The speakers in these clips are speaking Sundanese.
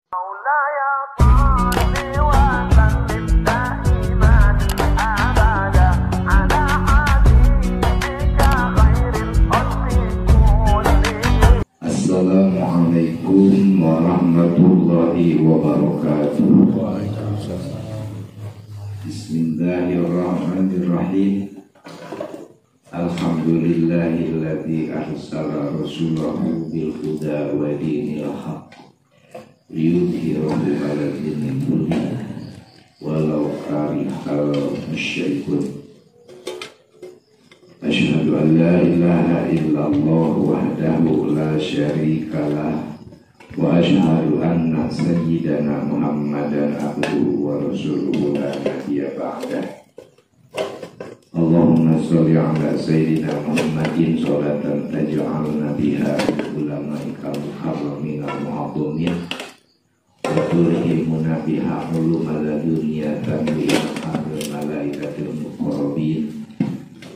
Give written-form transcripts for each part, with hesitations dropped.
Assalamualaikum warahmatullahi wabarakatuh. Bismillahirrahmanirrahim. Alhamdulillahilladzi arsala rasulahu bil huda wa dinil haqq liyudhhirahu 'alal dini kullihi walau karihal musyrikun. Asyhadu an la ilaha illallah wahdahu la syarikalah wa asyhadu anna sayyidana Muhammadan abduhu wa rasuluhu la nabiyya ba'dah. Allahumma sholli ala sayyidina Muhammadin sholatan taj'alna biha ulama'ikal mukarramin al-mu'azzamin wa tulhimuna biha ulumal dunya tanbi'al malaikatil muqarrabin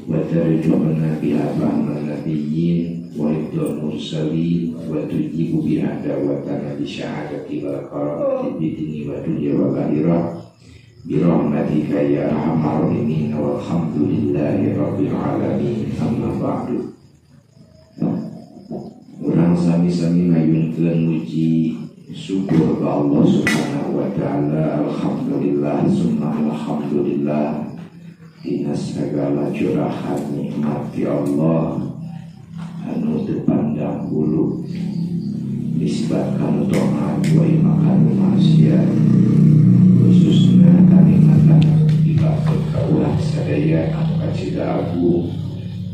wa tarju'na biha fahman nabiyyin wa hifdzal mursalin wa tujibu biha da'watana bi syahadati wal karamati bidini wa dunya wal akhirah bi rahmatika ya arhamar rahimin walhamdulillahi rabbil alamin. Amma ba'du. Urang sami-sami ngayunkeun muji syukur ka Allah Subhanahu wa taala. Alhamdulillah summa alhamdulillah dina segala curahan nikmat ti Allah anu teu pandang bulu nisbat kanu taat wa kanu maksiat, khususna kanikmatan dibakeun ka urang sadaya anu kacida agung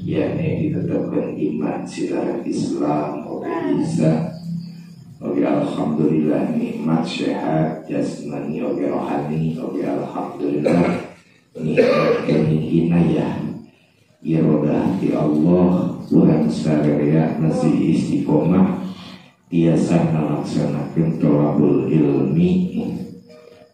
yakni ditetapkeun iman silaran Islam oge bisa oge alhamdulillah nikmat sehat jasmani oge rohani oge alhamdulillah nikmat inayah irodah ti Allah. Urang sadaya masih istiqomah tiasa ngalaksanakeun thalabul ilmi.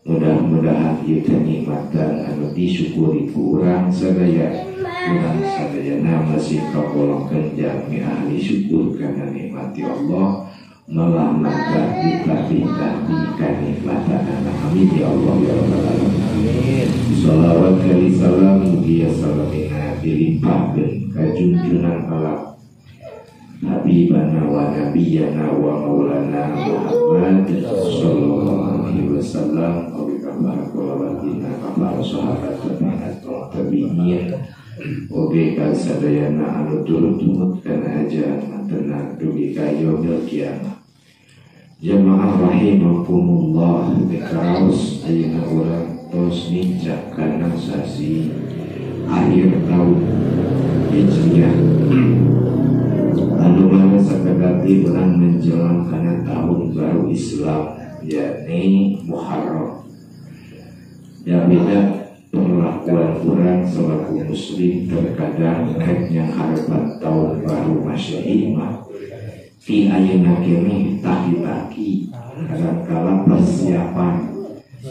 Mudah-mudahan ieu kenikmatan anu disyukuri ku urang sadaya, urang sadayana masih kagolongkeun jalmi ahli syukur kana nikmat ti Allah, malah mangga ditambih-tambih kanikmatanana. Amin ya Allah ya rabbal alamin. Amin. Shalawat kali salam mugia salamina dilimpahkeun ka junjunan alam Habibana wa nabiyana wa maulana Muhammad sallallahu alaihi wasallam wa bi para kulawargina para sahabat para tabi'in oge ka sadayana anu turut-turut kana ajaran tenang dugi ka yaumil kiamah. Jamaah rahimakumullah, dikaraos ayeuna urang tos nincak kana sasi akhir tahun Hijriah anu mana sakadati urang menjelang kana tahun baru Islam yakni Muharram. Ya beda perlakuan urang selaku muslim terkadang rek harapan tahun baru Masehi mah ti ayeuna keneh taki-taki kadangkala persiapan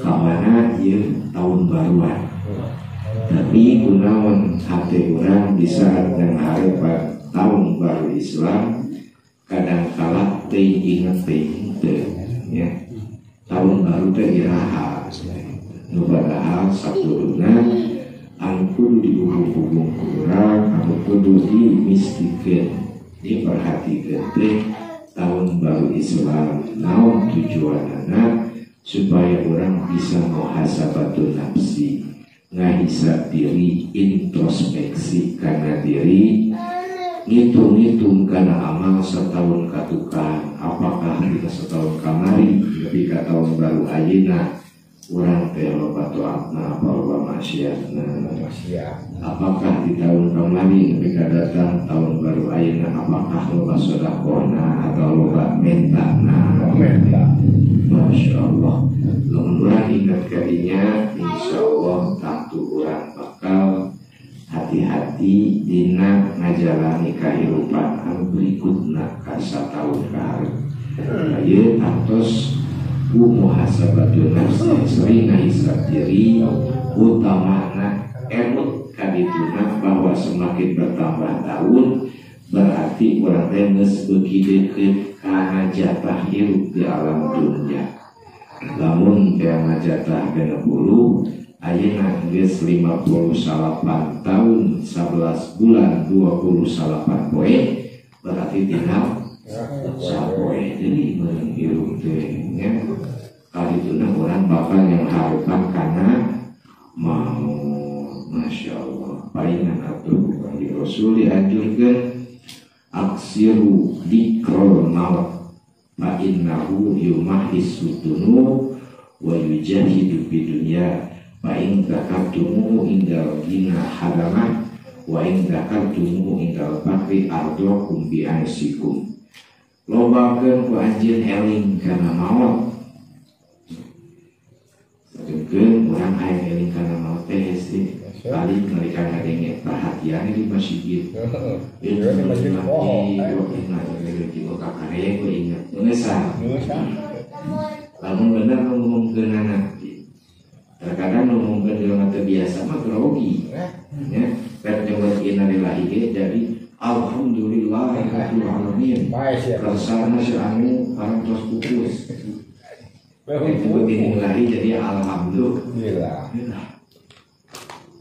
kamana ieu tahun baruan. Tapi kunaon hate urang di saat harapan tahun baru Islam kadangkala teu inget teu ya. Tahun baru teh iraha nu padahal sakuduna anu kudu dihubung-hubung ku urang, anu kudu dimistikeun, diperhatikeun teh tahun baru Islam naon tujuanana supaya orang bisa muhasabatun nafsi, ngahisab diri, introspeksi kana diri, ngitung-ngitung kana amal setahun katukang, apakah kita setahun kamari lebih ka tahun baru ayeuna urang teh loba taatna apa loba maksiatna, apakah di tahun kamari ketika datang tahun baru ayeuna apakah loba sedekahna atau loba mentana. Masya Allah, lamun urang ingat kadinya insya Allah tentu urang bakal hati-hati dina ngajalani kahirupan anu berikutna ka sataun ka hareup. Ieu tangtos ku muhasabatun nafsi, sering ngahisab diri, utamana emut kadituna bahwa semakin bertambah tahun berarti urang teh geus beuki deukeut kana jatah hirup di alam dunia. Lamun teh ngajatah 60 ayeuna geus 58 tahun 11 bulan 29 poe berarti tinggal sapoe deui meureun hirup teh nya. Kalituna urang bakal yang harupan kana mau. Masya Allah palingan atuh di Rasul dianjurkeun aksiru dikrol maut fa innahu yumahhisu dunub wa yujahidu fid dunya fa in zakartumuhu indal gina hadamah wa in zakartumuhu indal fakri ardokum bi ansikum. Lobakeun ku anjeun eling kana maut. Sajeungkeun urang hayang eling kana maut teh hese paling nalika ngadenge perhatian di masjid. Ieu di masjid poho. Ingat ngeusah. Lamun bener ngomongkeunana. Terkadang ngomongkeun jelema teu biasa mah grogi. Ya, rek nyebut innalillahi ge jadi alhamdulillah rabbil alamin. Kersana si anu parantos pupus. Nyebut innalillahi jadi alhamdulillah.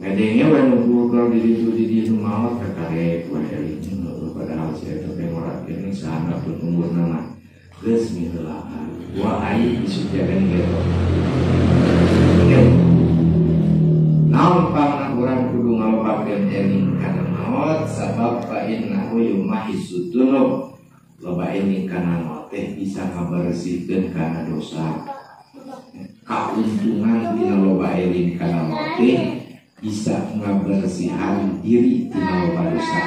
Ngadengnya we nu kalau di ditu di dieu nu maot kakarek we eling padahal si eta teh ngorakeun saha pun umurna mah geus miheulaan. Wa ai disujakeun gitu. Naon pangna urang kudu ngalobakeun eling kana maot sabab fa innahu yumahhisu dzunub. Loba eling kana maot teh bisa ngabersihkeun kana dosa. Kauntungan dina loba eling kana maot teh bisa ngabersihan diri tina loba dosa.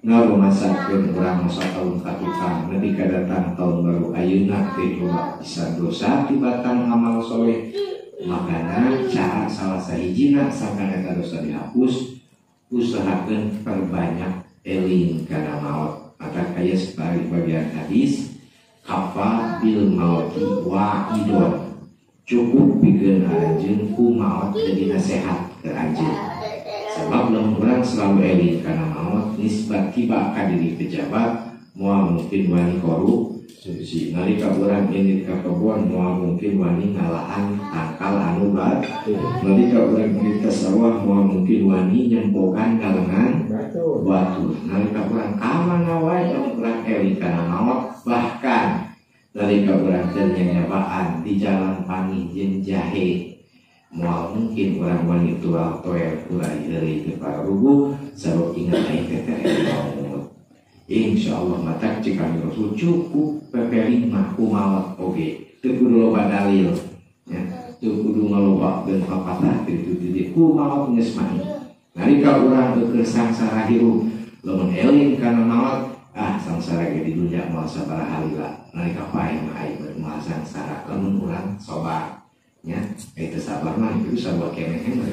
Ngarumasakeun urang masa tahun ka tukang nepi ka datang tahun baru ayeuna teh loba bisa dosa tibatan amal soleh. Makana cara salah sahijina sangkan eta dosa dihapus usahakeun perbanyak eling kana maot. Maka kaya sekali bagian hadis kafa bil mauti wa'idon, cukup pikeun anjeun ku maot jadi nasihat ke anjeun. Sebab lamun urang selalu eling kana maot nisbat tiba ka diri pejabat moal mungkin wani korupsi. Nalika urang indit ka kebon moal mungkin wani ngalaan tangkal anu batu. Nalika urang indit ka sawah moal mungkin wani nyempokan kalengan batu. Nalika urang ka mana wae lamun urang eling kana maot, bahkan nalika urang teu nyanyabaan di jalan panggih jeung jahe moal mungkin urang wani tual toel kurai heureuy teu pararuguh sabab ingat aing teh tereh maot. Insyaallah matak cik kami Rasul cukup pepeling mah ku maot oge teu kudu loba dalil ya, teu kudu ngalobakeun papatah teu titik ku maot geus mah. Nalika urang keur sangsara hirup lamun eling kana maot ah sangsara ge di dunya moal sabaraha lila. Nalika paeh mah aing moal sangsara lamun urang sabar nya eta sabar mah itu sabar keneh mah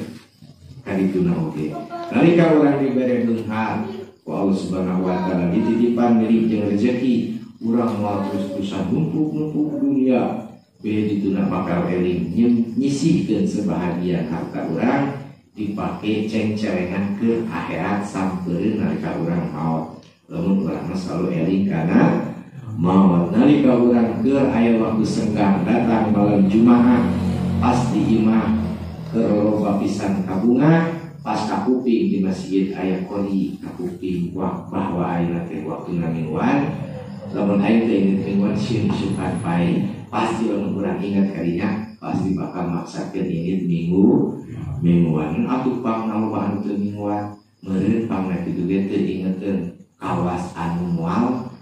kadituna oge. Nalika urang dibere beunghar ku Allah Subhanahu wa taala dititipan milik jeung rezeki urang moal terus-terusan numpuk-numpuk dunia beh dituna bakal eling nyisihkeun sebahagian harta urang dipake cengcelengan ke akhirat sampereun nalika urang maot. Lamun urang mah selalu eling kana maot. Nalika urang keur aya waktu senggang datang malam Jumaah pasti imah keur loba pisan kabunga pas kakuping di masjid aya kori kakuping bahwa ayeuna teh waktuna mingguan. Lamun aing teh inget mingguan sieun isukan pae pasti lamun urang ingat kadinya pasti bakal maksakeun inget mingguan. Atuh pangna loba anu teu mingguan meureun pangna kitu ge teu ingeteun kawas anu moal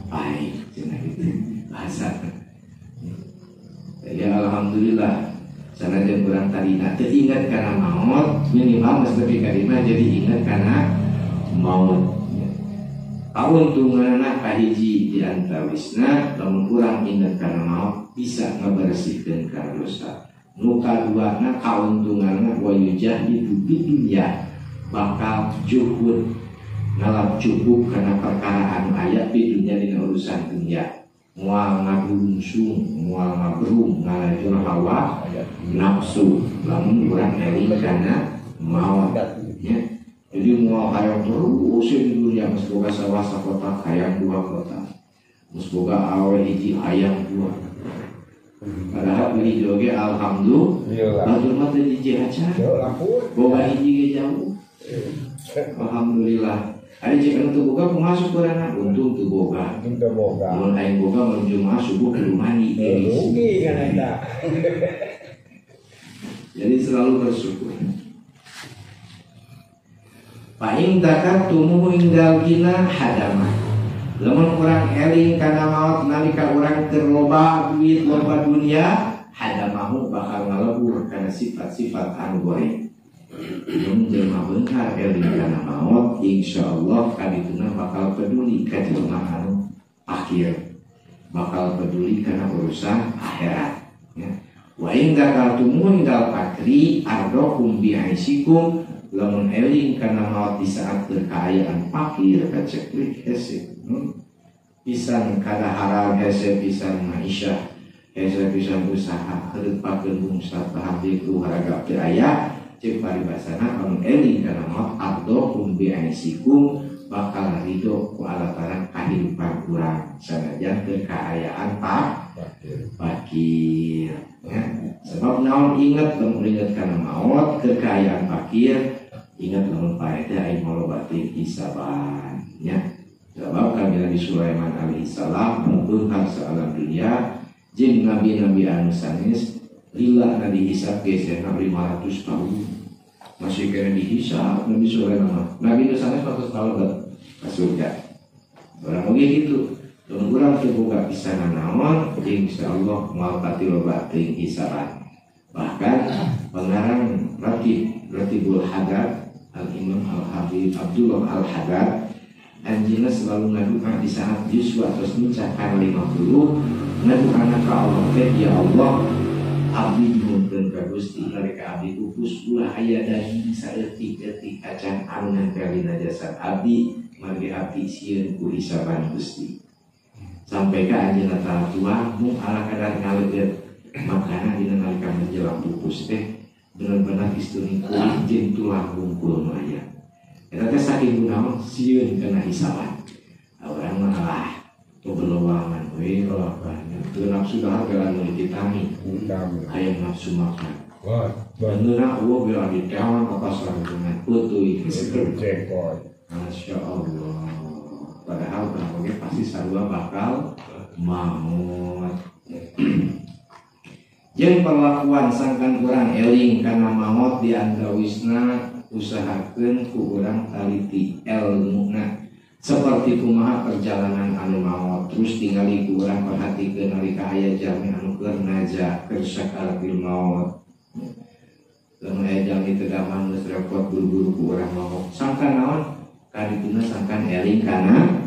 pae cenah kitu bahasa. Ya alhamdulillah sanajan urang tadina teu ingat kana maot minimal geus nepi ka dina jadi ingat kana maot. Kauntunganna kahiji di antawisna lamun urang ingat kana maot bisa ngabersihkeun kana dosa. Nu kaduana kauntunganna wa yujahidu bidunya bakal juhud ngalap cukup kana perkara anu aya di dunya dina urusan dunya. Moal ngadungsung, moal ngabrung, ngalajur hawa nafsu lamun urang eling kana maot ya. Jadi moal hayang terus di dunia geus boga sawah sakotak hayang dua kotak, geus boga awe hiji hayang dua. Padahal boga hiji oge alhamdulillah. Batur mah teu jijik acan. Boga hiji ge jauh. Alhamdulillah. Ari cek anu teu boga kumaha syukurana? Untung teu boga. Untung teu boga. Mun aing boga mun Jumat subuh kudu mandi. Rugi kan eta. Jadi selalu bersyukur. Fa in dakartumuhu indal gina hadama. Lamun urang eling kana maot nalika urang keur loba duit loba dunia, hadamahu bakal ngalebur kana sifat-sifat anu goreng. Mun jelema beunghar eling kana maot, insyaallah kadituna bakal peduli ka jelema anu akhir, bakal peduli kana urusan akhirat ya. Wa in dakartumuhu indal fakri ardokum bi'aisikum. Lamun eling kana maot di saat berkaayaan fakir kaceklik hese, pisan kadaharan hese pisan maisha hese pisan usaha heureut pakeun bungsa tahdi ku harga teu aya ceuk paribasana lamun eling kana maot ardokum bi'aisikum bakal ridho ku alataran kahirupan urang sanajan teu kaayaan fakir ya. Sebab naon ingat lamun ingat kana maot kekayaan fakir ingat lamun paeh teh aing maloba teuing hisaban ya. Sebab kami Nabi Sulaiman alaihi salam anu beunghar saalam dunia jeung nabi-nabi anu sanes lila nabi hisab ge 500 tahun masih kena dihisab Nabi Sulaiman. Nabi nu sanes 400 tahun ka surga. Urang oge kitu. Lamun urang teu boga pisan naon insyaallah moal pati loba teuing hisaban. Bahkan pengarang Ratibul Haddad Al-Imam Al-Habib Abdullah Al-Haddad anjeunna selalu ngaduka di saat Yuswa tos nincak 50 ngadukana ka Allah teh ya Allah abdi nyuhunkeun ka Gusti nalika abdi pupus ulah aya daging saeutik-eutik acan anu nempel dina jasad abdi margi abdi sieun ku hisaban Gusti. Sampai ka anjeunna tua mung ala kadar ngaleueut makana dina nalika menjelang pupus teh benar-benar istuning kulit jeung tulang bungkul nu aya. Eta teh saking gunaon sieun kana hisaban. Urang mah kalah bebelowangan we kalapannya. Teu nafsu dahar geura meuli ditami. Hayang nafsu makan. Wah, beungeuna eueuh geura diteang ka pasar dengan peutuy. Jengkol. Masya Allah. Padahal urang oge pasti sarua bakal maot. Jeung perlakuan sangkan urang eling kana maot di antawisna usahakeun ku urang taliti elmuna seperti kumaha perjalanan anu maot terus tingali ku urang perhatikeun nalika aya jalmi anu keur naja keur sakaratil maot. Lamun aya jalmi teu gaman geus repot buru-buru ku urang maot sangkan naon kadituna sangkan eling kana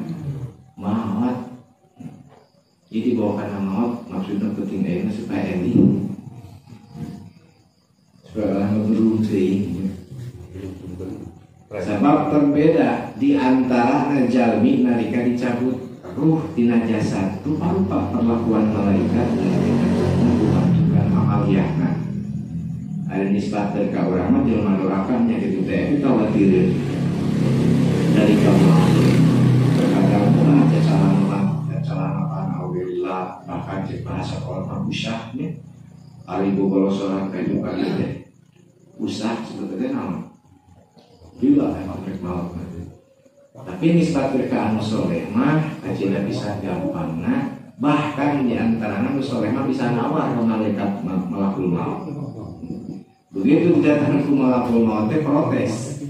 maot. Jadi bawa kana maot maksudnya penting ayeuna supaya eling supaya ulah ngeberung teuing. Sebab terbeda di antara jalmi nalika dicabut ruh tina jasad rupa-rupa perlakuan malaikat nalika amaliyahna. Ada nisbat ka urang mah jelema doraka nya kitu teh eta kawatireun dari kamu terkadang ulah cacalana alhamdulillah bahkan cek bahasa kolot usah nya ari bobolosoran ka juga teh usah sebetulnya naon gila emang rek maot. Tapi nisbat ka anu soleh mah kacina bisa gampangna bahkan di antarana anu soleh mah bisa nawar ka malaikat malakul maut. Begitu didatangkan ku malakul maut teh protes.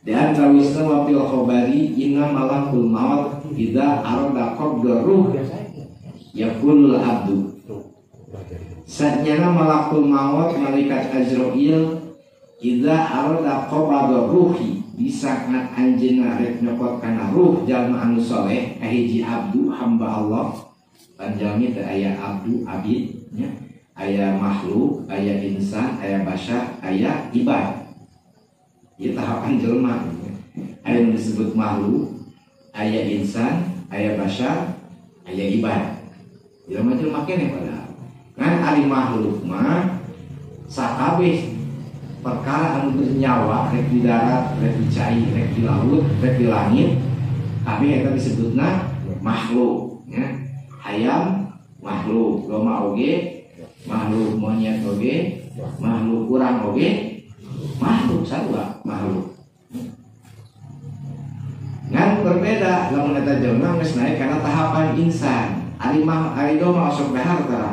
Di antara wisna wa fil khabari inna malakul maut idza arada qabda ruh yaqulul abdu. Satnyana malakul maut malaikat Azrail idza arada qabda ruhi bisa ngat anjeunna rek nyokot kana ruh jalma anu soleh kahiji abdu hamba Allah. Panjalmi teh aya abdu abid nya, aya makhluk, aya insan, aya bashar, aya ibad. Ieu tahapan jelema. Aya yang disebut makhluk, aya insan, aya bashar, aya ibad. Jelema-jelema keneh padahal. Ngan ari makhluk mah sakabeh perkara anu bernyawa rek di darat, rek di cai, rek di laut, rek di langit, kabeh eta disebutna makhluk nya. Hayam makhluk, loma oge Makhluk monyet oge, makhluk kurang oge, makhluk sarua makhluk. Ngan berbeda lamun eta jelema geus naik kana tahapan insan. Ari mah ari domba osok dahar tara.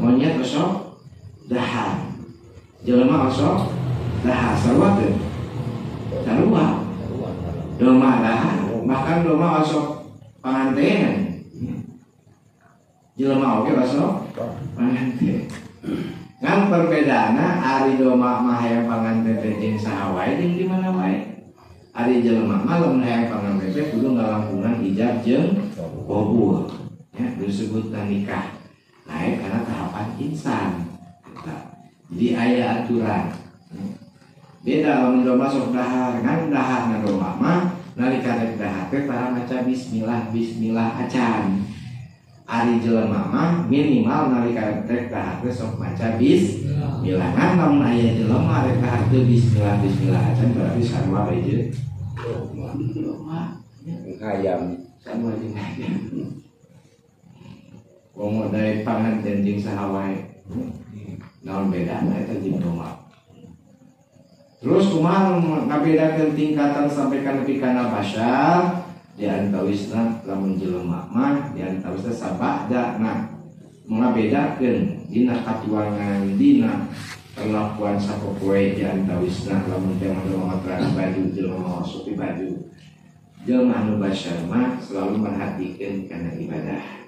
Monyet osok dahar. Jelema osok dahar sarua teu? Sarua. Domba dahar, bahkan domba osok pangantenan. Jelema oge osok panganten. Ngan perbedaanna ari domba mah hayang panganten teh jeung saha wae jeung di mana wae. Ari jelema mah lamun hayang panganten teh kudu ngalangkungan ijab jeung qabul. Ya, disebut nikah. Naik karena tahapan insan. Jadi aya aturan. Beda lamun domba sok dahar, ngan daharna domba mah nalika rek dahar teh tara maca bismillah bismillah acan. Ari jelema mah minimal nalika rek dahar teh sok maca bismillah. Ngan lamun aya jelema rek dahar teu bismillah bismillah acan berarti sarua we jeung domba. Hayam sarua jeung hayam. Komo daek panganten jeung saha wae. Naon bedana eta jeung domba. Terus kumaha ngabedakeun tingkatan sampai ka nepi kana basyar di antawisna lamun jelema mah di antawisna sabadana ngabedakeun dina katuangan dina perlakuan sapopoe di antawisna lamun teh mah baju jelema masuk baju jelema anu basyar mah selalu merhatikeun kana ibadah.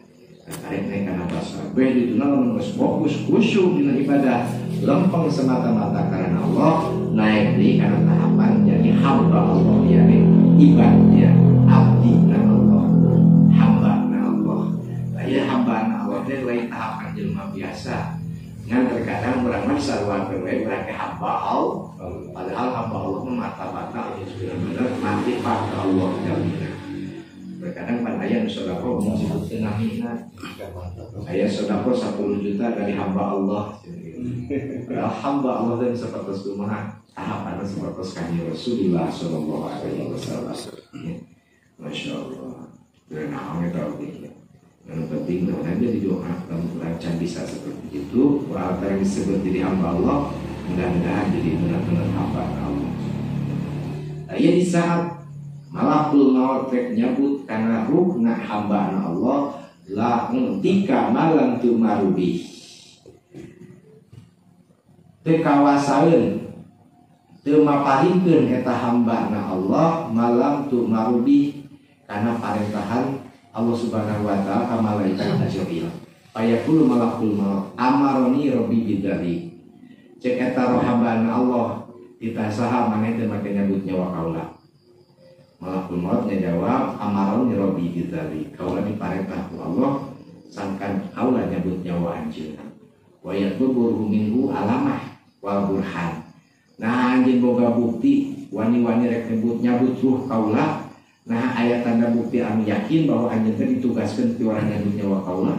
Tarik naik kana basyar beh dituna lamun geus fokus khusyuk dina ibadah lempeng semata-mata karena Allah naik di karena tahapan jadi hamba Allah yakni ibadah abdi na Allah hamba na Allah. Aya hamba na Allah teh lain tahapan jelema biasa. Ngan terkadang urang mah sarua we urang teh hamba Allah padahal hamba Allah mah martabatna bener-bener marifat ka Allah jamina. Terkadang pan aya nu sedekah mun disebutkeun namina. Aya sedekah 10 juta dari hamba Allah. Padahal hamba Allah dan seperti kumaha tahapanna seperti kanjeng Rasulullah sallallahu alaihi wasallam. Masya Allah. Dan naon eta oge. Yang penting naon jadi doa lamun urang can bisa seperti itu, urang yang disebut jadi hamba Allah, mudah-mudahan jadi benar-benar hamba Allah. Aya di saat malakul maut rek nyabut kana ruhna hamba Allah la tika malam tu marubi teu kawasaeun teu maparikeun eta hamba na Allah malam tu marubi kana parentahan Allah Subhanahu wa taala ka malaikat Azrail payaqulu malakul maut amaroni rabbi bidzalik cek eta roh hamba na Allah titah saha maneh teu make nyabut nyawa kaula. Malakul maut jawab amaroni rabbi bidzalik kaula diparentah ku Allah sangkan kaula nyabut nyawa anjeun wa yatlubu minhu alamah wal burhan. Nah anjeun boga bukti wani-wani rek nyabut ruh kaula. Nah aya tanda bukti anu yakin bahwa anjeun teh ditugaskeun ti urang nyabut nyawa kaula.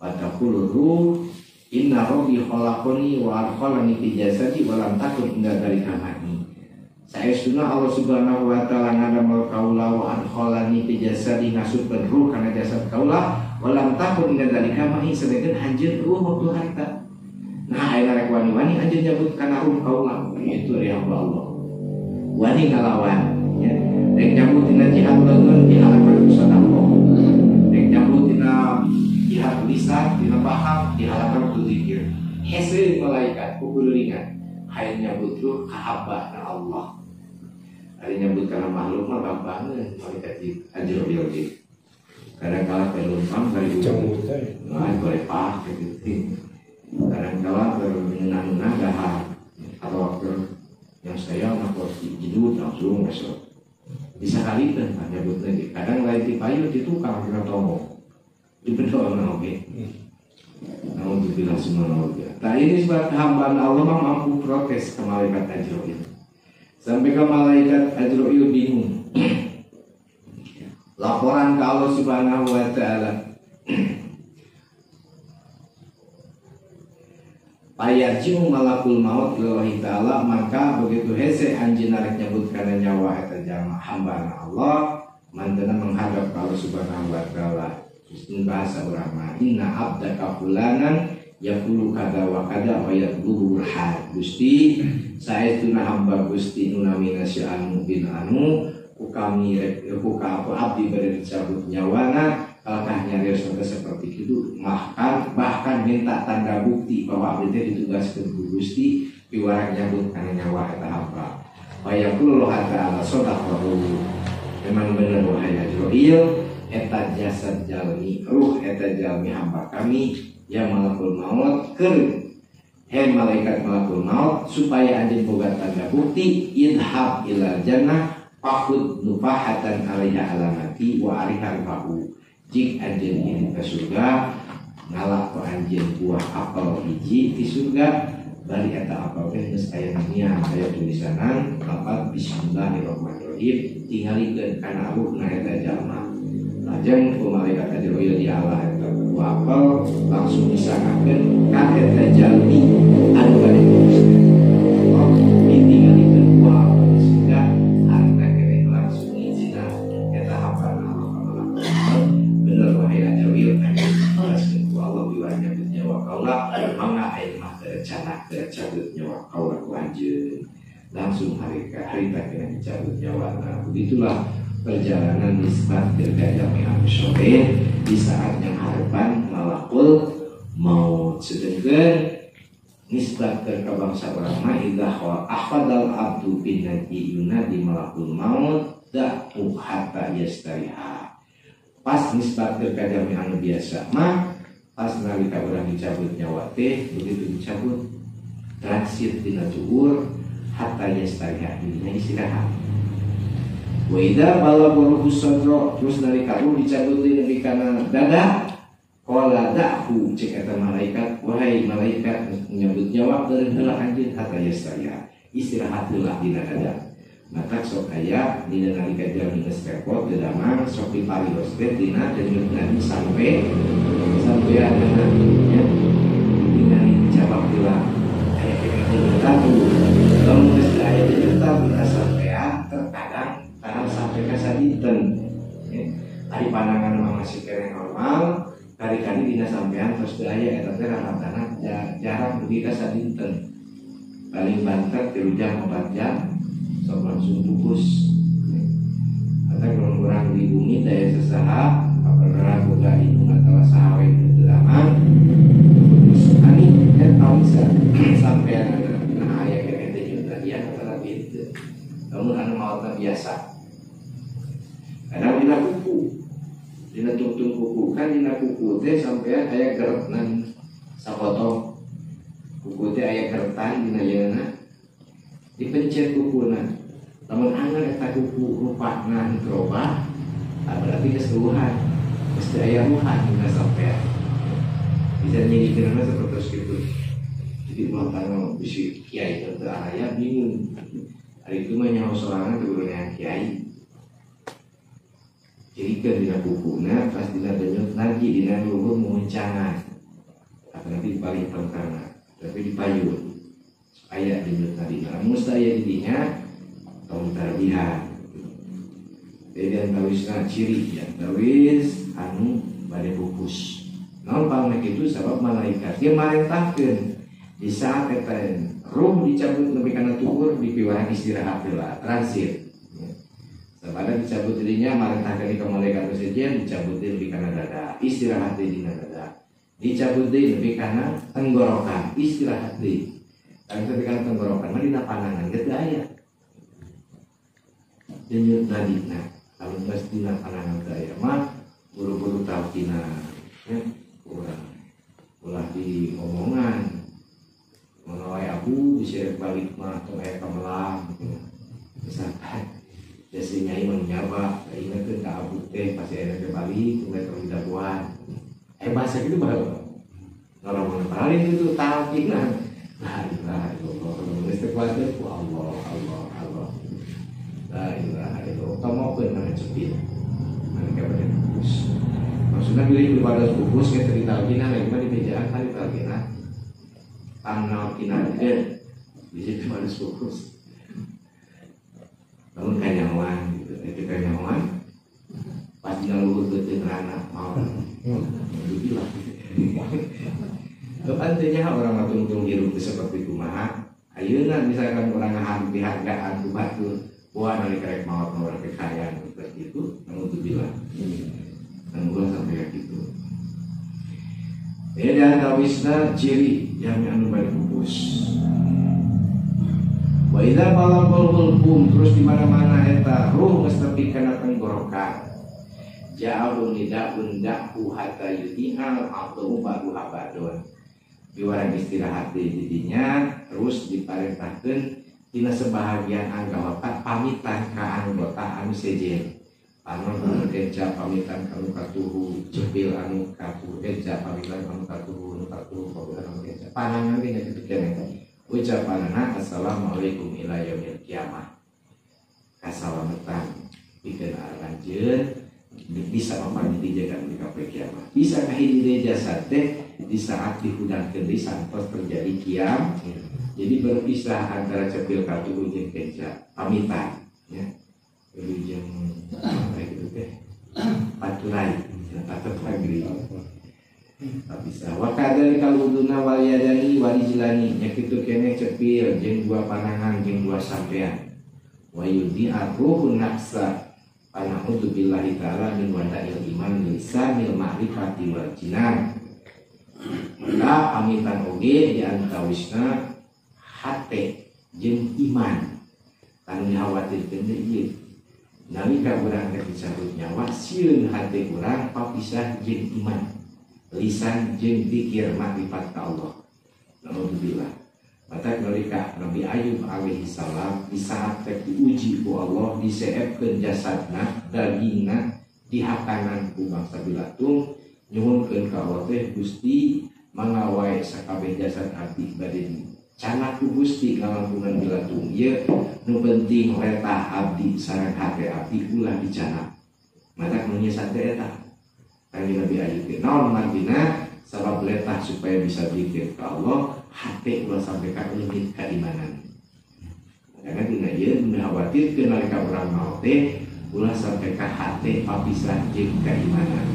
Wa taqulu ruh inna rabbi khalaqani wa adkhalani fi jasadi wa lam takun inda dzalika ma'ni. Saestuna Allah Subhanahu wa taala ngadamel kaula wa adkhalani fi jasadi ngasupkeun ruh kana jasad kaula wa lam takun inda dzalika ma'i sedengkeun anjeun eueuh waktu harita. Nah aya rek wani-wani anjeun nyabut kana ruh kaula itu ari hamba Allah. Wani ngalawan ya. Rek nyabut dina jihad leungeun dihalangkeun ku sedekah. Rek nyabut dina jihad lisan dina bahar dihalangkeun ku zikir. Hese malaikat kukulingan hayang nyabut ruh ka hamba na Allah. Ari nyabut kana makhluk mah gampangeun malaikat Azrail ge. Kadang kala teh lumpang bari nah gorepah gitu. Kadang kala ngeunah-ngeunah dahar atau waktu yang saya nak jidut langsung besok. Bisa kalikeun pan nyabutna ge. Kadang lain ti payu ti tukang dina tomo. Dibedol oge. Nauzubillah subhanallah. Nah ini sebab hambaan Allah mah mampu protes ke malaikat Azrail. Sampai ke malaikat Azrail bingung. Laporan ke Allah Subhanahu wa taala. Payarji'u malakul maut lillahi ta'ala, maka begitu hese anjeunna rek nyebut kana nyawa eta jalma hamba Allah mantena menghadap ka Allah Subhanahu wa taala. Bahasa urang mah inna abdaka fulanan Yaqulu kada wa kada wa yatlubu burhan. Gusti saestuna hamba Gusti nu namina si anu bin anu ku kami ku ka abdi bade dicabut nyawana kalkah nyarios teh seperti itu bahkan minta tanda bukti bahwa abdi teh ditugaskeun ku Gusti piwarang nyabut kana nyawa eta hamba. Wa yaqulu ta'ala sadaqahu. Memang bener wahai Azrail eta jasad jalmi ruh eta jalmi hamba kami ya malakul maut keur he malaikat malakul maut supaya anjeun boga tanda bukti idhab ila jannah faqud nufahatan alaiha alamati wa ariha ruhahu. Jik anjeun ini ke surga ngalak ku anjeun buah apel hiji di surga bari eta apel teh geus aya namian aya tulisanan lapat bismillahirrahmanirrahim tingalikeun kana ruhna eta jalma. Lajeng ku malaikat Azrail di Allah eta buah apel langsung disangkakeun ka eta jalmi anu bade pupus. Oh, ditinggalikeun buah apel di surga harta keneh langsung ngijina eta hamba Allah ka malakul maut. Bener wahai Azrail anjeun ditugaskeun ku Allah piwarang nyabut nyawa kaula mangga ayeuna mah terencana tercabut nyawa kaula ku anjeun. Langsung harita kena dicabut nyawa. Nah, begitulah perjalanan nisbat ke jalmi anu soleh di saat yang harapan malakul maut. Sedangkan nisbat ke bangsa urang mah idza ahfadal abdu bin naji yunadi malakul maut da'u hatta yastariha. Pas nisbat ke jalmi anu biasa mah pas nalika urang dicabut nyawa teh begitu dicabut transit dina cuur hatta yastariha dina istirahat. Wa idza balagha ruhu sadra terus nalika ruh dicabut deui nepi kana dada qala da'hu cek eta malaikat wahai malaikat nyabut nyawa beureun heula anjeun hatta yastariha istirahat heula dina dada. Matak sok aya dina nalika jalmi geus repot teu damang sok diparios teh dina denyut nadi sampai sampeanna nya dina dicabak heula aya keneh denyut nadi lamun geus aya denyut nadi sampean terkadang tanam sampai ke sadinten ari pandangan mah masih kere normal kali-kali dina sampean terus teu aya eta teh rata-rata jarang dugi ka sadinten paling banter 3 jam 4 jam sok langsung pupus. Atau kalau kurang di bumi daya sesaha apabila boga indung atau saha we nu teu aman pupus ani eta bisa sampean nah aya keneh denyut nadi atau teu. Namun anu maotna biasa kadang dina kuku dina tungtung kuku kan dina kuku teh sampean aya geretnan sapotong kuku teh aya geretan dina yeuna dipencet kukuna lamun anger eta kuku rupana henteu robah berarti geus eueuhan geus teu aya ruhan dina sampean bisa nyirikeunna sapertos kitu. Jadi ulah tanya bisi kiai teu aya bingung ari itu mah nyaho sorangan teu kudu neang kiai. Jadi kan dina kukuna pas dina denyut lagi dina luhur mumuncangan nanti paling tengkana tapi dipayun aya denyut tadi lamun aya didinya tong tarbihan. Jadi antawisna ciri antawis anu bade pupus naon pangna kitu sabab malaikat dia marentahkeun di saat eta ruh dicabut nepi kana tuur dipiwarang istirahat heula transit. Sabada dicabut dirinya marentahkeun ka malaikat sejen dicabut deui nepi kana dada istirahat deui dina dada dicabut deui nepi kana tenggorokan istirahat deui. Kan nepi kana tenggorokan mah dina panangan ge teu aya denyut nadina lamun geus dina panangan teu aya mah buru-buru talkina ya urang ulah diomongan mana wae abu bisa balik mah tong aya kamelang gitu misalkan desi nyai mah nyaba ingeutkeun ka abu teh pasti aya teh balik tong tong didaguan bahasa kitu baheula ngomong paling itu talkina la ilaha illallah geus teu kuat ku Allah Allah Allah la ilaha illallah tomokeun mana cepit mana bade pupus maksudna bilih pada pupus ge teu ditalkina lagi mah dibejaan kan ditalkina pangnalkinakeun di situ pada pupus namun kanyawan gitu itu kanyawan pas dina luhur beuteung rana mau dibilang Kapan teh nya urang mah tungtung hirup teh seperti kumaha. Ayeuna misalkan urang dihargaan ku batur, wah nalika rek maot mah urang teh kaya seperti itu, naudzubillah. Ulah sampai kayak gitu. Dan tawisna ciri yang anu bade pupus. Wa idza balagul hulqum terus di mana-mana eta ruh geus tepi kana tenggorokan. Ja'alun nidaun da'hu hatta yudihal atau ba'du habadon. Diwarang istirahat di didinya terus diparentahkeun tina sebahagian anggota pamitan ka anggota anu sejen. Panon anu kenca pamitan kanu katuhu, cepil anu katuhu kenca pamitan kanu katuhu, anu katuhu pamitan anu kenca. Panangan ge nya kitu keneh. Ucapanana assalamualaikum ila yaumil kiamah. Kasalametan pikeun aranjeun bisa papanggih dijaga di kapoe kiamat. Bisa kahiji deui jasad teh di saat dihudangkeun deui santos terjadi kiam. Jadi berpisah antara cepil katuhu jeung kenca pamitan ya. Jeung apa gitu teh paturai patut lagi bisa wa kadzalika luduna wal yadani wal rijlani nya kitu keneh cepil jeung dua panangan jeung dua sampean wa yudi arruhun nafsa pana'udzu billahi ta'ala min wada'il iman lisanil ma'rifati wal jinan. Maka pamitan oge di antawisna hate jeung iman anu dikhawatirkeun teh ieu nalika urang rek dicabut nyawa sieun hate urang papisah jeung iman lisan jeung zikir makrifat ka Allah. Naudzubillah. Maka nalika Nabi Ayub alaihi salam di saat rek diuji ku Allah diseepkeun jasadna dagingna dihakanan ku bangsa bilatung nyuhunkeun ka Allah teh Gusti mangga wae sakabeh jasad abdi bade canak ku Gusti ngalangkungan bilatung ieu nu penting letah abdi sareng hate abdi ulah dicanak. Matak nu nyesat teh eta kanjeng Nabi Ayub teh naon margina sabab letah supaya bisa zikir ka Allah hate ulah sampai ka leungit kaimanan. Karena dina ieu nu dikhawatirkeun nalika urang maot teh ulah sampai ka hate papisah jeung kaimanan.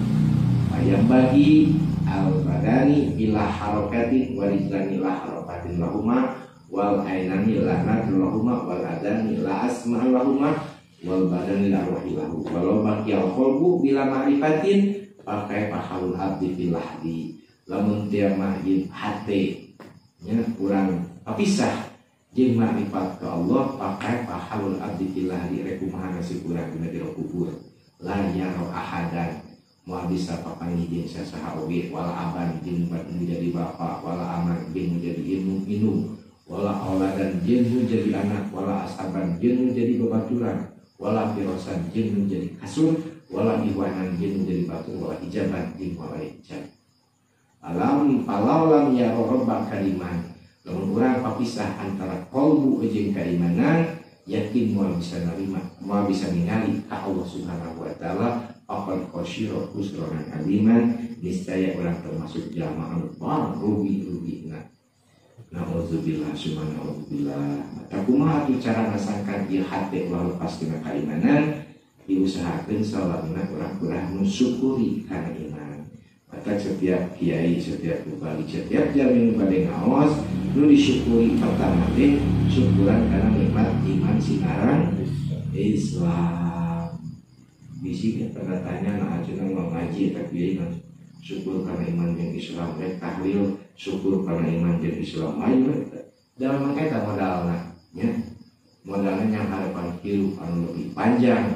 Ayam bagi al badani bila harokatin warijlani la harokatin lahuma wal ainani la nadlahuma wal adani la asma lahuma wal badani la ruhi lahu walau baqiyal qalbu bila ma'rifatin pakai pahalul abdi fil lahdi lamun tiang mah hate nya kurang papisah jeung ma'rifat ka Allah pakai pahalul abdi fil lahdi rek kumaha nasib urang dina jero kubur la yaro ahadan moal bisa papanggih jeung sasaha oge wala aban jeung menjadi bapa wala aman jeung menjadi ilmu minum wala auladan jeung menjadi anak wala asaban jeung menjadi babaturan wala firosan jeung menjadi kasur wala ihwanan jeung menjadi batur wala hijaban jeung wala hijab alam palaulam ya robba kaliman lamun urang papisah antara qalbu jeung keimanan yakin moal bisa narima moal bisa ningali ka Allah Subhanahu wa taala akan khosiro khusronan aliman niscaya orang termasuk jamaah anu rugi-rugina. Nauzubillah summa nauzubillah. Maka kumaha atuh cara ngasangkan ieu hate ulah lepas tina kaimanan diusahakeun salamina urang-urang mensyukuri kana iman. Maka setiap kiai, setiap bupati, setiap jalmi nu bade ngaos nu disyukuri pertama teh syukuran kana nikmat iman sinarang Islam. Bisi tanda tanya nah aja mau ngaji tapi kiai syukur karena iman jeung Islam rek tahlil syukur karena iman jeung Islam ayo dalam eta modalna nya modalna yang harapan hirup anu lebih panjang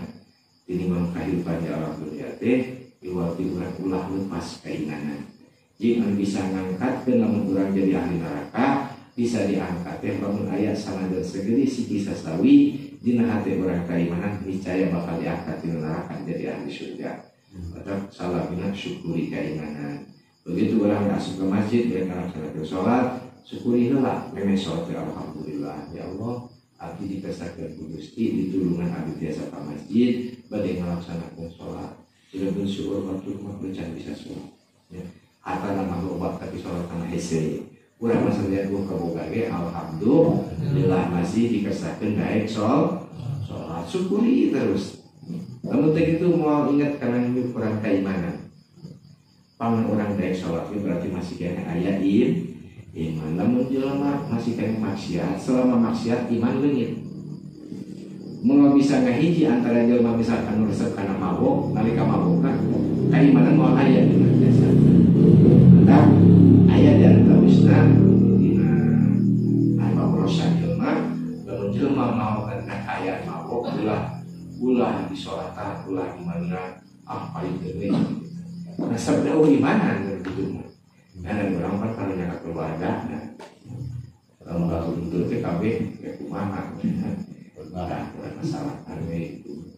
tinimbang kahirupan di alam dunia teh iwati urang ulah lepas keimanan jeung anu bisa ngangkatkeun lamun urang jadi ahli neraka bisa diangkat teh lamun aya sanajan segede siki sasawi dina hate urang keimanan niscaya bakal diangkat dina neraka jadi ahli surga. Tetap salamina syukuri keimanan. Begitu orang masuk ke masjid mereka laksanakan sholat, syukuri heula memeh sholat alhamdulillah ya Allah abdi dikesakeun ku Gusti ditulungan abdi tiasa ka masjid bade ngalaksanakeun sholat. Sudah syukur batur mah can bisa sholat. Ya. Hatana mah loba tapi sholat kana hese. Urang mah sadaya kaboga ge alhamdulillah masih dikesakeun daek sholat syukuri terus. Lamun teh kitu moal ingat kana kurang keimanan. Pangan urang daek salat berarti masih keneh aya iman. Lamun jelema masih keneh maksiat, selama maksiat iman leungit. Moal bisa ngahiji antara jelema misalkan nu resep kana mabok, nalika mabokna kaimanan moal aya dina jasad. Tah aya di antawisna dina anu jelema, lamun jelema mau kana kaayaan mabok ulah disolatan, ulah di mana ah paling deui. Resep da imanan gitu mah. Nah, urang kan kalau nyaka keluarga, nah, lamun kalau untuk teh kabeh ya kumaha. Nah, masalah itu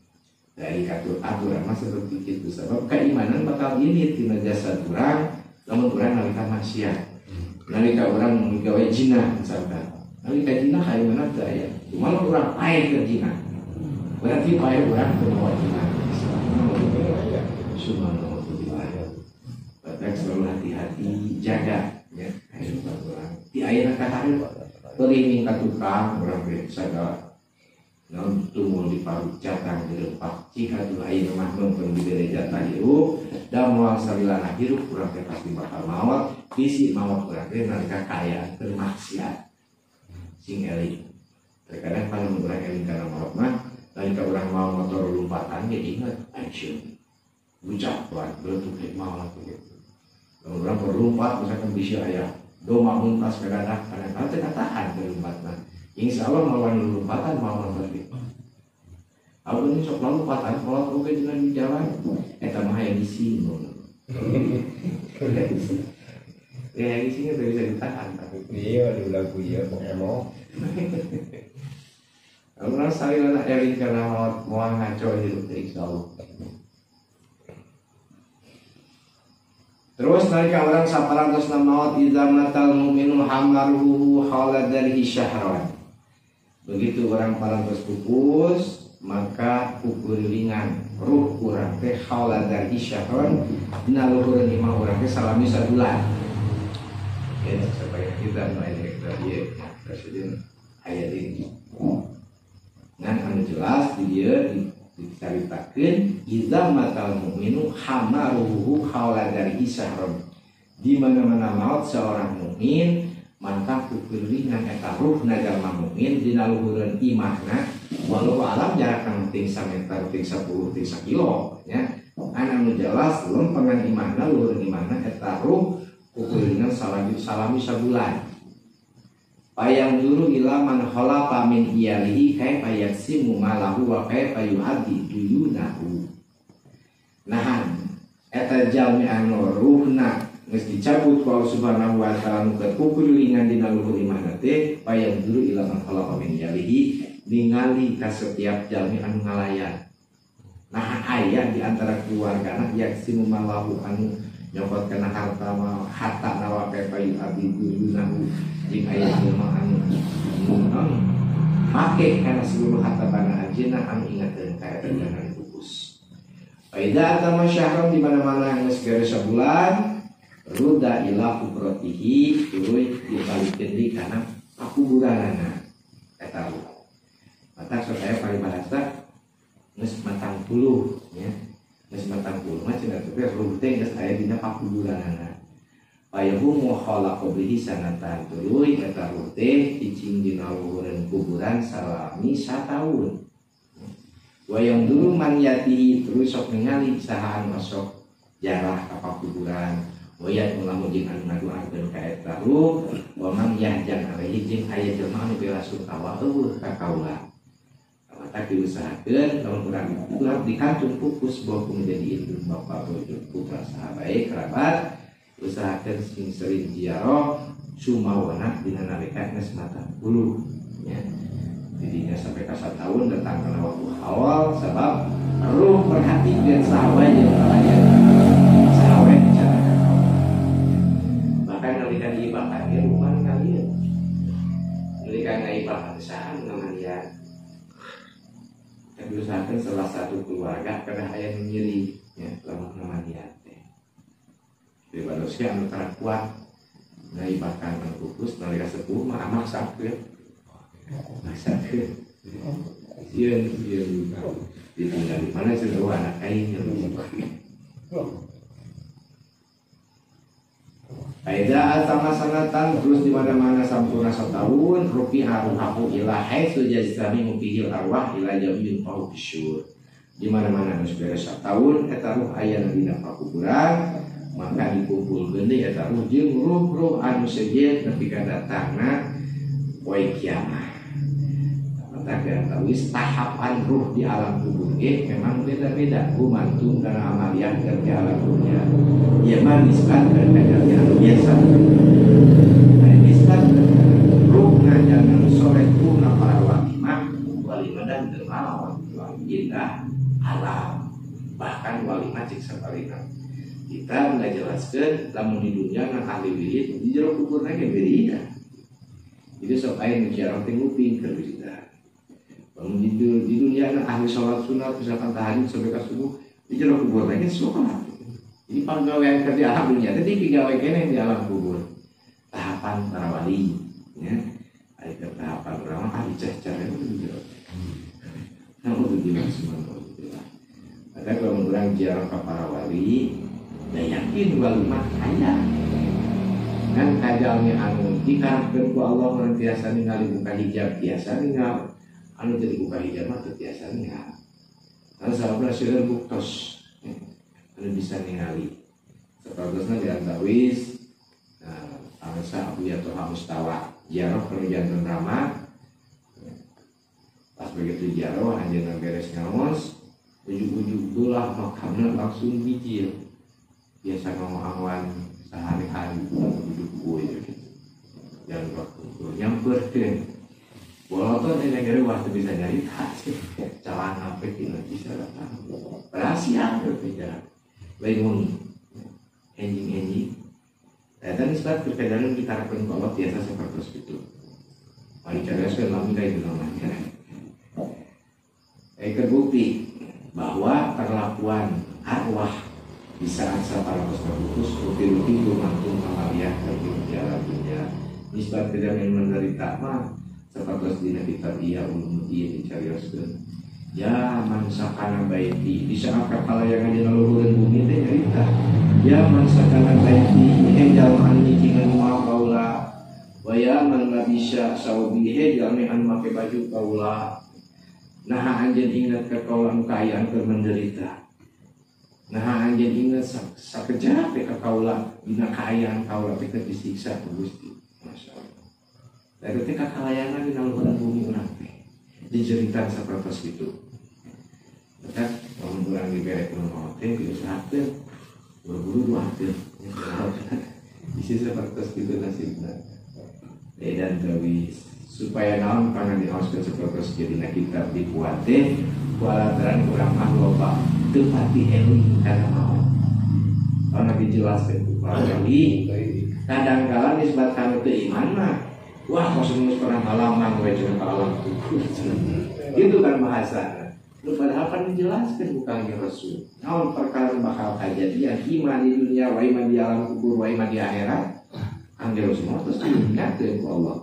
dari aturan mah seperti itu sebab keimanan bakal ini tina jasad urang lamun urang nalika maksiat nalika urang migawe zina misalkan nalika zina keimanan teu aya cuma lamun urang paeh ke zina berarti paeh urang teu mawa zina subhanallah berarti selalu hati-hati jaga ya kehidupan urang di ayeuna ka hareup teuing ka tukang urang teh sagala non tumul di paru catang dirempak cik atuh ayeuna mah nonton dibere jatah hirup da moal salilana hirup urang teh pasti bakal maot bisi maot urang teh nalika kaayaan keur maksiat sing eling terkadang kalau urang eling kana maot mah nalika urang mau motor lompatan ge inget action bucak tuan beletuk rek maot gitu lamun urang berlompat misalkan bisi aya doma muntas kadadak kadang-kadang teu katahan teu lompatna. Insya Allah mau lompatan mau nonton gitu. Aku ini sok lompatan kalau oke jalan di jalan, eta mah aya gisi ngono. Ya gisinya teu bisa ditahan tapi. Iya di lagu ieu bang emo. Urang salilana eling kana moal ngaco hidup teh insyaallah. Terus nalika urang saparantosna maot idza matal mu'minu hamaruhu haula darihi syahran. Begitu orang parantos pupus maka kukurilingan ruh urang teh haula darihi syahran dina luhureun imah urang teh salami sabulan. Ya supaya kita nu aya ieu presiden aya deui. Ngan anu jelas di dieu dicaritakeun idza matal mu'minu hamaruhu haula darihi syahran. Di mana-mana maut seorang mukmin maka kukurilingan eta ruhna jalma mukmin dina luhureun imahna walau alam jarak ting sameter ting 10 ting sakilo nya anu jelas lempengan imahna luhureun imahna eta ruh kukurilingan salami sabulan payang dulu ila man khalaqa min iyalihi kaifa yaksimu malahu wa kaifa yu'addi duyunahu. Nahan eta jalmi anu ruhna geus dicabut ku Allah Subhanahu wa taala nu kukurilingan dina luhur imahna teh payang dulu ila man khalaqa min iyalihi ningali ka setiap jalmi anu ngalayan. Nah aya di antara keluargana yaksimu malahu anu nyokot kana harta harta nawa kaifa yu'addi duyunahu jeung aya jelema anu make kana seluruh harta bana anjeunna anu ingateun ka eta jangan pupus. Faida atama syahron di mana-mana geus beres sabulan ruda ila kubratihi tuluy dibalikeun deui kana pakuburanana eta ruh. Matak sok aya paribahasa geus matang puluh nya. Geus matang puluh mah cenah teh ruh teh geus aya dina pakuburanana. Payahumu khalaqa bihi sanatan tuluy eta ruh teh cicing dina luhureun kuburan salami sataun. Wayang dulu man yatihi terus sok ningali saha anu sok jarah ka pakuburan. Wayat mulamu jeung anu ngadoakeun ka eta ruh wa man yahjan alaihi jeung aya jelema anu bela sungkawa eueuh ka kaula. Maka diusahakeun lamun urang urang di kantung pupus bawa menjadi indung bapak bojo putra saha bae kerabat usahakeun sing sering ziarah sumawana dina nalika geus matang puluh nya. Jadinya sampai ka satahun datang kana waktu awal sebab ruh perhatikan saha wae jeung kalayan saha wae bicara ka kaula. Bahkan nalika diibakan ge rumah kalian. Nalika ngaibakan saha ngamandian. Diusahakan salah satu keluarga karena aya nu nyeri nya lamun ngamandian teh. Daripada sia anu tara kuat ngaibakan anu pupus nalika sepuh mah maksakeun. Maksakeun. Sieun sieun ditinggal di mana cenah anak aing. Aida sama sanatan terus di mana-mana sampurna setahun rupiah ruhahu ila haitsu jazami mupihil arwah ila yaumil qiyamah. Di mana-mana geus beres satahun eta ruh aya dina pakuburan maka dikumpulkeun deui eta ruh jeung ruh-ruh anu sejen nepi ka datangna poe kiamat. Maka wis tahapan ruh di alam kubur ge memang beda-beda gumantung kana amaliah keur di alam dunia. Ieu mah nisbat ka anu biasa. Ari nisbat ruh ngajaran soleh ruhna para wali mah wali mah dan teu maot indah alam. Bahkan wali mah cik sabalina. Kita ngajelaskeun lamun di dunia na ahli wirid di jero kuburna ge beda. Itu sok aya nu ziarah teh nguping keur wiridan. Lamun di dunia na ahli sholat sunat misalkan tahajud sampai ka subuh di jero kubur lagi sholat. Jadi pagawean kerja alam dunia teh digawe keneh di alam kubur. Tahapan para wali ya. Aya tahapan urang mah ahli cah-cah di jero. Nauzubillah subhanallah. Maka kalau urang ziarah ka para wali, da yakin wali mah aya. Kan kajalnya anu dikarepkeun ku Allah mun tiasa ningali buka hijab tiasa ningali anu teu dibuka hijab mah teu tiasa ningali. Anu sababna seueur buktos anu bisa ningali. Sapertosna di antawis angsa Abu Yatoha Mustawa ziarah ka janten Rama. Pas begitu ziarah anjeunna beres ngaos ujug-ujug belah makamna langsung bijil. Biasa ngomong-ngomongan sehari-hari duduk gue gitu. Jangan waktu nyamperkeun. Walaupun ini negara waktu bisa nyarita celana sampai tidak bisa datang. Rahasia berbicara. Lain enjing-enjing. Dan sebab terkadang kita harapkan bahwa biasa seperti itu. Mari cari sekali lami dari namanya. Terbukti bahwa perlakuan arwah di saat para putus rutin-rutin gumantung amaliyah kerja dunia. Nisbat tidak menderita mah seperti dina kitab iya ulumuddin dicarioskeun. Ya man sakana baiti di saat kapala yang aja luhureun bumi teh nyarita. Ya man sakana baiti he jalma anu nyicingan moal kaula. Wa ya man labisa saubi he jalma anu make baju kaula. Naha anjeun ingat ka kaula anu kaayaan keur menderita. Naha anjeun ingat sakejap ka kaula dina kaayaan kaula teh keur disiksa ku Gusti. Masyaallah. Eta teh kakalayangan dina luhureun bumi urang teh. Dijeritan sapertos kitu. Maka lamun urang dibere ku maot teh diusahakeun buru-buru doakeun. Bisi sapertos kitu nasibna. Dan tawis supaya naon pangan diaoskeun sapertos kieu dina kitab dipuat teh kualataran urang mah loba teu pati eling kana maot. Karena dijelaskeun ku para wali kadang-kala nisbat kana teu iman mah wah kosong geus pernah ngalaman we cenah ka alam kubur. Gitu kan bahasa. Lu padahal kan dijelaskan bukannya Rasul. Naon perkara bakal kajadian iman di dunia, wa iman di alam kubur, wa iman di akhirat. Kanjeng Rasul terus diingatkeun ku Allah.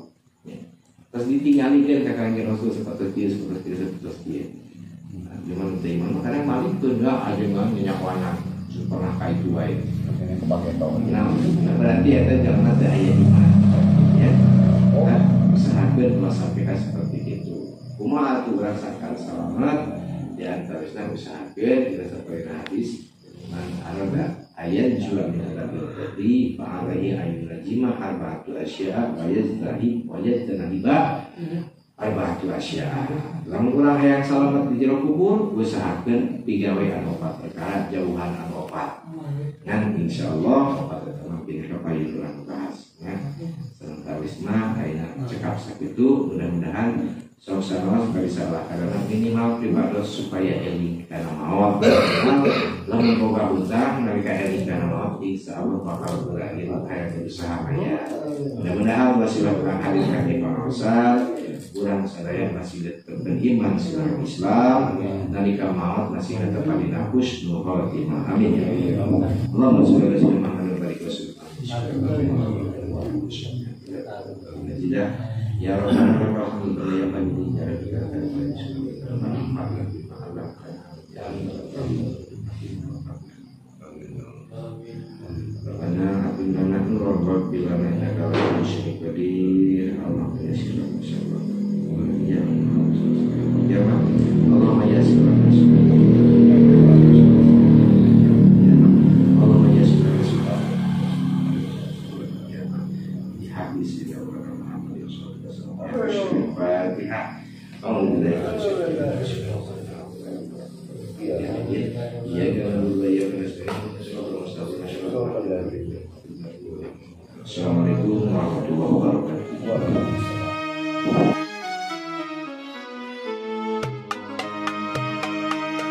Ya. Terus ditinggalikeun ka Kanjeng Rasul seperti kieu, seperti kieu, seperti kieu. Nah, cuman teu iman mah kadang malikeun lah ajengan nyanyawana pernah ka itu wae. Nah, berarti eta jalma teh aya iman. Ya. Nah, usahakeun ulah sampai ka seperti itu. Kumaha atuh urang sangkan salamet di antawisna usahakeun dina sapoeuna hadis man arada ayan jua min adzabil qabri fa alaihi ayun rajima arba'atu asya'a wa yaztahi wa yajtaniba arba'atu asya'a. Lamun urang hayang salamet di jero kubur usahakeun pigawe anu opat perkara jauhan anu opat. Ngan insyaallah opat eta mah pindah ka payun urang bahas ya. Sareng mah ayeuna cekap sakitu mudah-mudahan sok sanaos bari salah karena minimal pribados supaya eling kana maot. Lamun boga utang nalika eling kana maot insyaallah bakal berakhir hayang berusaha maya. Mudah-mudahan wasilah urang hadir ka pangaosan urang sadaya masih tetep beriman sareng Islam nalika maot masih tetep dina husnul khotimah. Amin ya Allah. Allahumma sholli ala sayyidina Muhammad wa alihi wasallam. Ya Rabbana ya Rabbana Rabbi lana innaka 'ala kulli syai'in qadir. Allahumma yassir lana ya Allahumma yassir lana Allahumma yassir lana hadis ya Muhammad sallallahu alaihi wasallam. Fatihah. Assalamualaikum warahmatullahi wabarakatuh.